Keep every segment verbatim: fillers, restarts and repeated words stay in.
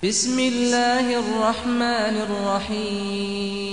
بسم الله الرحمن الرحيم.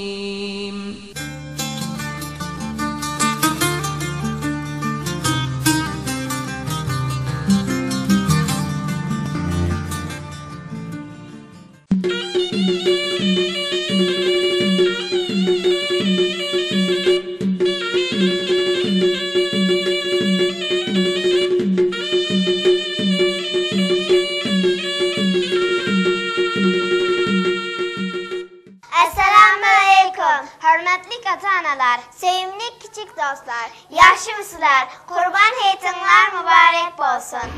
ئەسسالامۇئەلەيكۇم، ھۆرمەتلىك ئاتا-ئانىلار، سۆيۈملۈك كىچىك دوستلار، ياخشىمۇسىلەر؟ قۇربان ھېيتىڭلار مۇبارەك بولسۇن!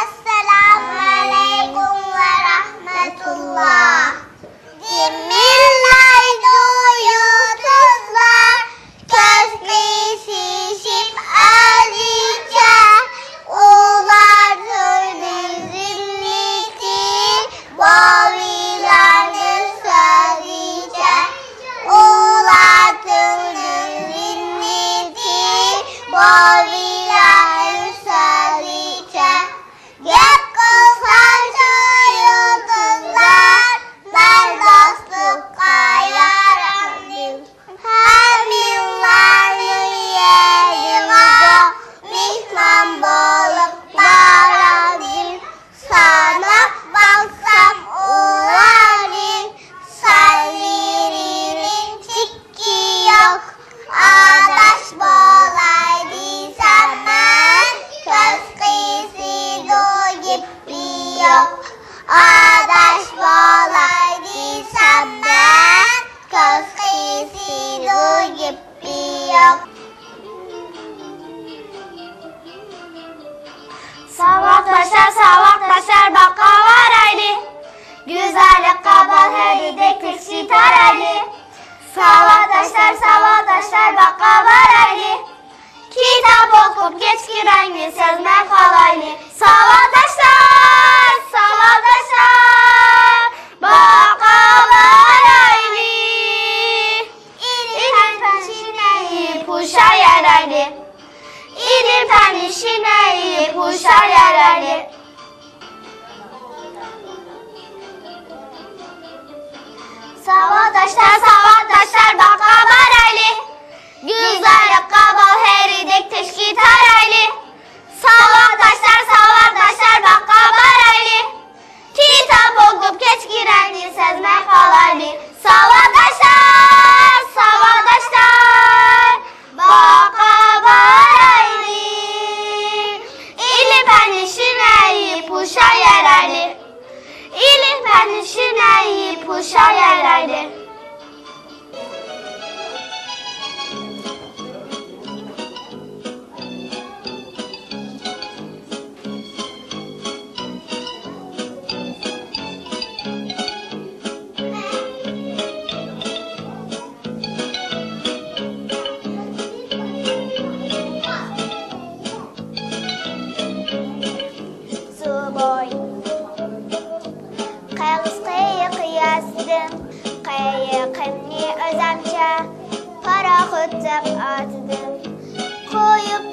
السلام عليكم ورحمة الله. جىمىرلايدۇ يۇلتۇزلار، كۆز قىيسىشىپ ئازىچە، ئۇلار تۈرنىڭ زىننىتى، بوۋىلارنىڭ سۆزىچە، ئۇلار تۈرنىڭ زىننىتى، بوۋىلارنىڭ سۆزىچە. گەپ قىلساڭچۇ يۇلتۇزلار، مەن دوستلۇققا يارامدىم. ھەممىڭلارنىڭ يېنىڭىزدا مېھمان بولۇپ بارامدىم. ساناپ باقسام ئۇلارنى، سانلىرىنىڭ چېكى يوق. ئاداش بولاي دېسەم مەن، كۆز قىيسىدۇ گېپى يوق. ئاداش بولاي دېسەم مەن، كۆز قىيسىدۇ گېپى يوق. ساۋاقداشلار، ساۋاقداشلار، باغقا بارايلى. گۈزەللىك قابال ھەرىدەك تەكشى تارايلى. ساۋاقداشلار، ساۋاقداشلار، باغقا بارايلى. كىتاب ئوقۇپ كەچكى رەڭنى سەزمەي قالايلى. ساۋاقداشلار، ساۋاقداشلار، باغقا بارايلى. ئىلىم پەن شىنەيى پۇشايارايلى. ئىلىم پەن شىنەيى پۇشايارايلى. ساۋاقداشلار، ساۋاقداشلار، باغقا بارايلى. گۈلزارلىققا بال ھەرىدەك تەشكى تارايلى. ساۋاقداشلار، ساۋاقداشلار، باغقا بارايلى. كىتاب ئوقۇپ كەچكى رەڭنى سەزمەي قالايلى. ساۋاقداشلار، ساۋاقداشلار، باغقا بارايلى. ئىلىم پەن شىنەيى پۇشايارايلى. ئىلىم پەن شىنەيى پۇشايارايلى. سۇ بوي. قىيىق قىياسىدىن قىيىقىمنى ئۆزەمچە پاراخوت دەپ ئاتىدىم. قويۇپ